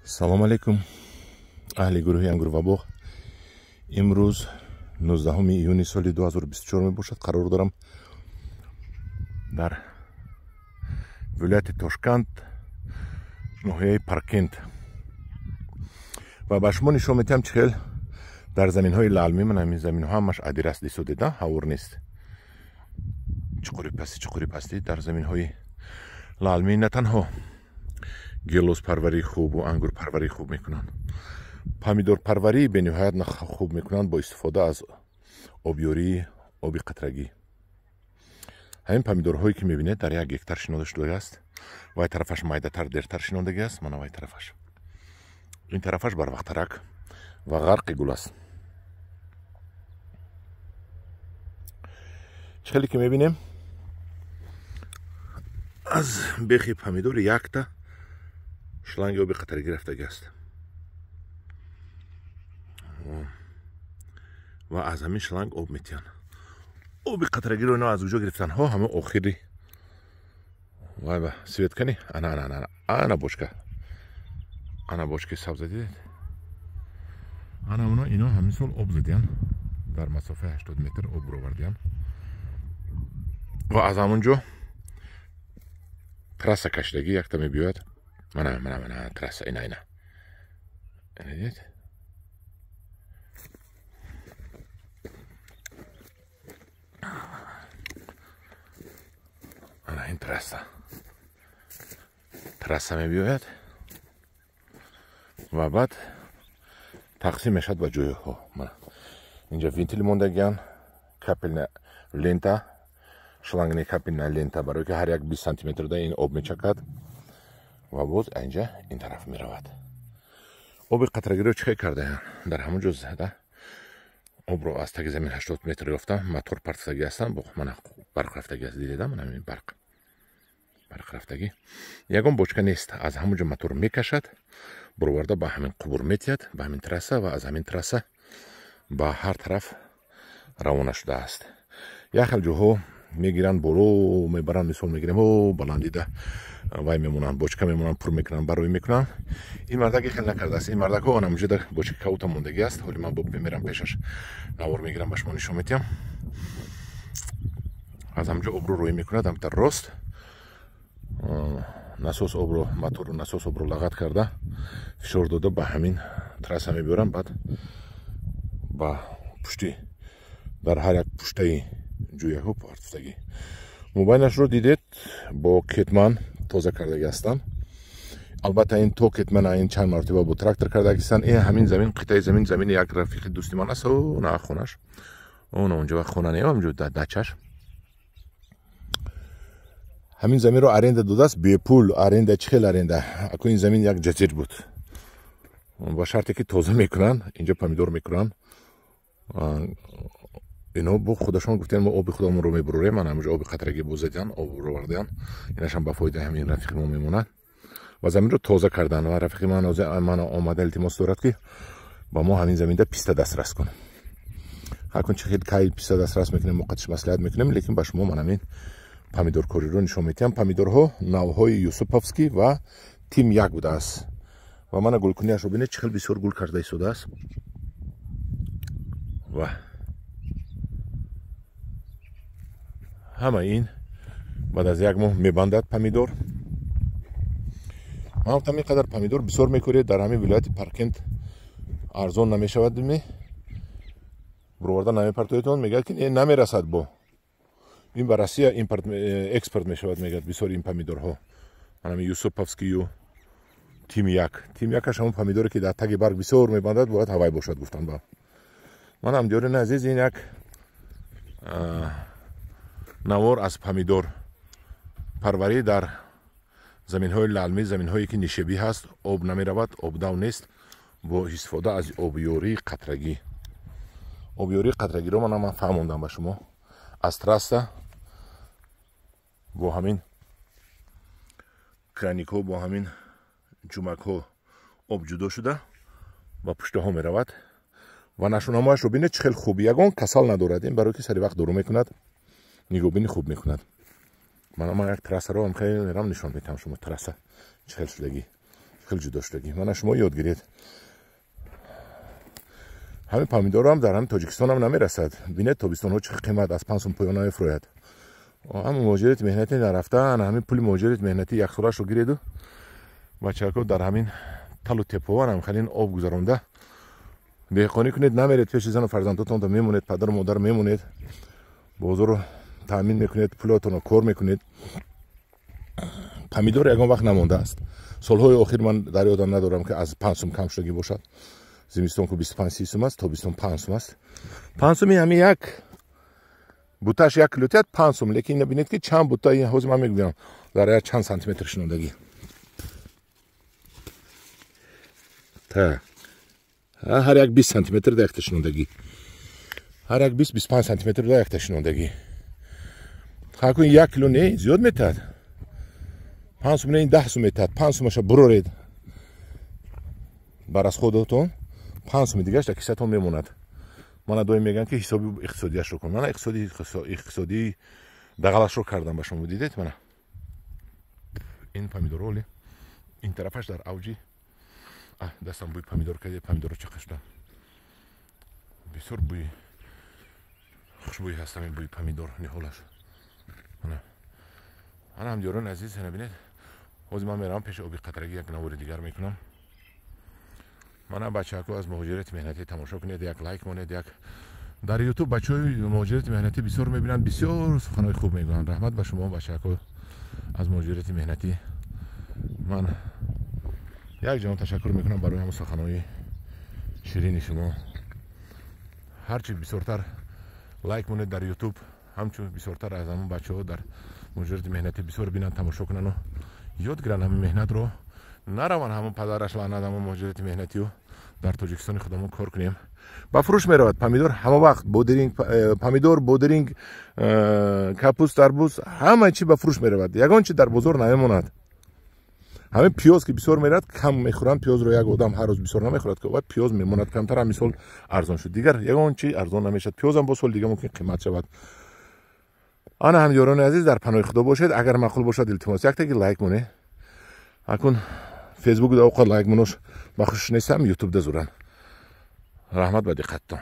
Салом алейкум, аҳли гурӯҳи Ангур ва боғ. Имрӯз 19 июни соли 2024 мебошад. Қарор дорам дар вилояти Тошканд, ноҳияи Паркент, ва ба шумо нишон медиҳам, чӣ хел дар заминҳои лаълмӣ. Ман ҳамин заминҳо ҳамаш адир аст, дисодида, ҳавор нест, чуқури пасти, чуқури пасти. Дар заминҳои лаълмӣ на танҳо гелоспарварии хубу ангурпарварии хуб мекунанд, помидорпарварии бениҳоят хуб мекунанд бо истифода аз обёрии оби қатрагӣ. Ҳамин помидорҳое ки мебинед, дар 1 гектар шинонда шудааст. Вай тарафаш майдатар, дертар шинондагӣ аст. Мана вай тарафаш, ин тарафаш барвақтарак ва ғарқи гул аст. Чӣ хеле ки мебинем, аз бехи помидори якта шланги оби қатрагӣ рафтагӣ аст ва аз ҳамин шланг об метиҳанд. Оби қатрагиро ино аз куҷо гирифтан? Ҳо, ҳама охири вай ба свет кани. Ана, ана, ана, ана бочка, ана бочкаи сабза дидед? Ана оно ино ҳамин сол об задиян, дар масофаи 80 метр об буровардиян ва аз ҳамон ҷо трасса кашидагӣ якта мебиёяд. Мана, мана, мана трасса, ина, ина, ина, дидед? Ана ин трасса, трасса мебиёяд ва баъд тақсим мешавад ба ҷойҳо. Мана инҷа вентил мондагиан, капельная лента, шлангни капельная лента, барое ки ҳар як 20 сантиметрда ин об мечакад ва боз инҷа ин тараф меравад. Оби қатрагиро чӣ хел кардаям? Дар ҳамон ҷо зада, обро аз таги замин 80 метр ёфта, мотор партофтагӣ ҳастанд. Мана барқ рафтагӣ аст, дидеда? Мана ҳамин барқ, барқ рафтагӣ, ягон бочка нест. Аз ҳамон ҷо мотор мекашад, буроварда ба ҳамин қубур метиҳад, ба ҳамин трасса, ва аз ҳамин трасса ба ҳар тараф равона шудааст. Як хел ҷоҳо мегиранд, боло мебаранд. Мисол мегирем, о баландида вай мемонанд, бочка мемонанд, пур мекунанд, барои мекунанд. Ин мардак хел накардааст. Ин мардакҳо анамуҷода бочка каута мондагӣ аст. Ҳоли ман бо мемерам пешаш, навор мегирам, ба шумо нишон метиҳам. Аз ҳамҷо обро рӯй мекунад, ҳамтар рост насос обро, мотору насос обро лағат карда, фишор дода, ба ҳамин трасса мебиёрам. Баъд ба пушти, дар ҳар як пуштаи ҷӯяҳо партофтагӣ. Мобайнашро дидед, бо кетман тоза кардагӣ ҳастанд. Албатта, ин то кетмана ин чанд маротиба бо трактор кардагистанд. Ин ҳамин замин, қитъаи замин, замини як рафиқи дӯсти ман аст. На хонаш, она онҷо хона не, ҳамҷо дачаш. Ҳамин заминро аренда додааст, бепул аренда. Чӣ хел аренда? Аку ин замин як ҷазир буд. Ба шарте ки тоза мекунанд, инҷо помидор мекунанд. Ино бо худашон гуфтанд, мо оби худамонро мебурорем. Ман ҳамҷо оби қатрагӣ бозадиан, об буровардиан. Инашам ба фоидаи ҳамин рафиқи мо мемонад. Ва заминро тоза карданд. Ва рафиқи ман ман омада илтимос дорад, ки ба мо ҳамин заминда писта дастрас кун. Ҳакун чӣ хел, кай писта дастрас мекунем, мо қатиш маслиҳат мекунем. Лекин ба шумо ман ҳамин помидоркориро нишон медиҳам. Помидорҳо навъҳои Юсуповский ва Тим як будааст. Ва мана гулкуниашро бинед, чӣ хел бисёр гул карда истодааст. Ва ҳама ин баъд аз як моҳ мебандад помидор. Ман гуфтам, ин қадар помидор бисёр мекоред, дар ҳамин вилояти Паркент арзон намешавад, ме буроварда намепартоедон? Мегӯяд, ки не, намерасад, бо ин ба Россия импорт, экспорт мешавад, мегӯяд, бисёр ин помидорҳо, ҳанами Юсуповскию Тим як. Тим якаш ҳамон помидоре, ки дар таги барг бисёр мебандад, бояд ҳавай бошад, гуфтанд ба ман. Ҳамдиёрини азиз, ин як навор аз помидор парварӣ дар заминҳои лаълмӣ, заминҳое ки нишебӣ ҳаст, об намеравад, обдав нест, бо истифода аз обёрии қатрагӣ. Обёрии қатрагиро ман фаҳмондам ба шумо. Аз трасса бо ҳамин краникҳо, бо ҳамин ҷумакҳо об ҷудо шуда, ба пуштаҳо меравад. Ва нашунамояшро бинед, чӣ хел хуб, ягон касал надорад. Ин барое ки сари вақт дору мекунад, нигоҳбини хуб мекунад. Ман як трассаро ҳам хеле мерам, нишон метиҳам шумо, трасса чӣ хел шудагӣ. Хел ҷудо шудагӣ. Мана шумо ёд гиред. Ҳамин помидорам дар ҳамин Тоҷикистон ҳам намерасад. Бинед, тобистонҳо чӣ қимат, аз 5 сум поён намефурӯяд. Ҳамин муҳоҷирати меҳнатӣ нарафта, ана ҳамин пули муҳоҷирати меҳнатӣ яксолаашро гиреду бачаҳако дар ҳамин талу тепповар ҳам халин об гузаронда деҳқонӣ кунед, намеред пеши зану фарзандотон мемонед, падару модар мемонед, бозорро таъмин мекунед, пулотонро кор мекунед. Помидор ягон вақт намондааст. Солҳои охир ман дар ёдам надорам, ки аз 5 сум кам шудагӣ бошад. Зимистон ку 25-30 сум аст, тобистон 5 сум аст. 5 суми ҳамин як буташ 1 кило тият 5 сум, лекин ина бинед, ки чанд бута, ҳозир ман мегӯям, дар як чанд сантиметр шинондагӣ. Та ҳар як 20 сантиметр да якта шинондагӣ. Ҳар як 20-25 сантиметр да якта шинондагӣ. Ҳакун 1 кило не, зиёд метаҳад. 5 сум не, 10 сум метаҳад. 5 сумаша буроред бар аз худотон, 5 суми дигаш дар кисатон мемонад. Мана доим мегӯям, ки ҳисоби иқтисодиашро кун. Мана иқтисодии дағалашро кардам ба шумо, дидед? Мана ин помидорро оли ин тарафаш дар авҷи дастам бӯи помидор кард, помидорро чақа шудам. Бисёр бӯи хушбӯй ҳаст ҳамин бӯи помидор ниҳолаш. Мана ана ҳамдиёрони азиз, ана бинед, ҳозир ман меравам пеши оби қатрагӣ, як навори дигар мекунам. Мана бачаҳако аз муҳоҷирати меҳнатӣ тамошо кунед, як лайк монед, як дар ютуб бачаҳои муҳоҷирати меҳнатӣ бисёр мебинанд, бисёр суханҳои хуб мегӯянд. Раҳмат ба шумо, бачаҳако аз муҳоҷирати меҳнатӣ. Ман як ҷаҳон ташаккур мекунам барои ҳамон суханҳои ширини шумо. Ҳарчи бисёртар лайк монед дар ютуб, ҳамчун бисёртар аз ҳамон бачаҳо дар муҳоҷирати меҳнатӣ бисёр бинанд, тамошо кунану ёд гиранд ҳамин меҳнатро, нараванд ҳамон падараш лаънат ҳамон муҳоҷирати меҳнатию, дар Тоҷикистони худамон кор кунем. Ба фурӯш меравад помидор ҳама вақт, бодиринг, помидор, бодиринг, капуст, арбуз, ҳама чи ба фурӯш меравад. Ягон чи дар бозор намемонад. Ҳамин пиёз ки бисёр меравад, кам мехӯранд пиёзро, як одам ҳар рӯз бисёр намехӯрад, ки пиёз мемонад камтар. Ҳамин сол арзон шуд, дигар ягон чи арзон намешавад. Пиёзам бо соли дига мумкин қимат шавад. Ана ҳамдиёрони азиз, дар паноҳи Худо бошед. Агар маъқул бошад, илтимос, яктаги лайк монед. Акун фейсбук да оқо лайк монош ба хуш нестам, ютуб да зурам. Раҳмат ба диққаттон.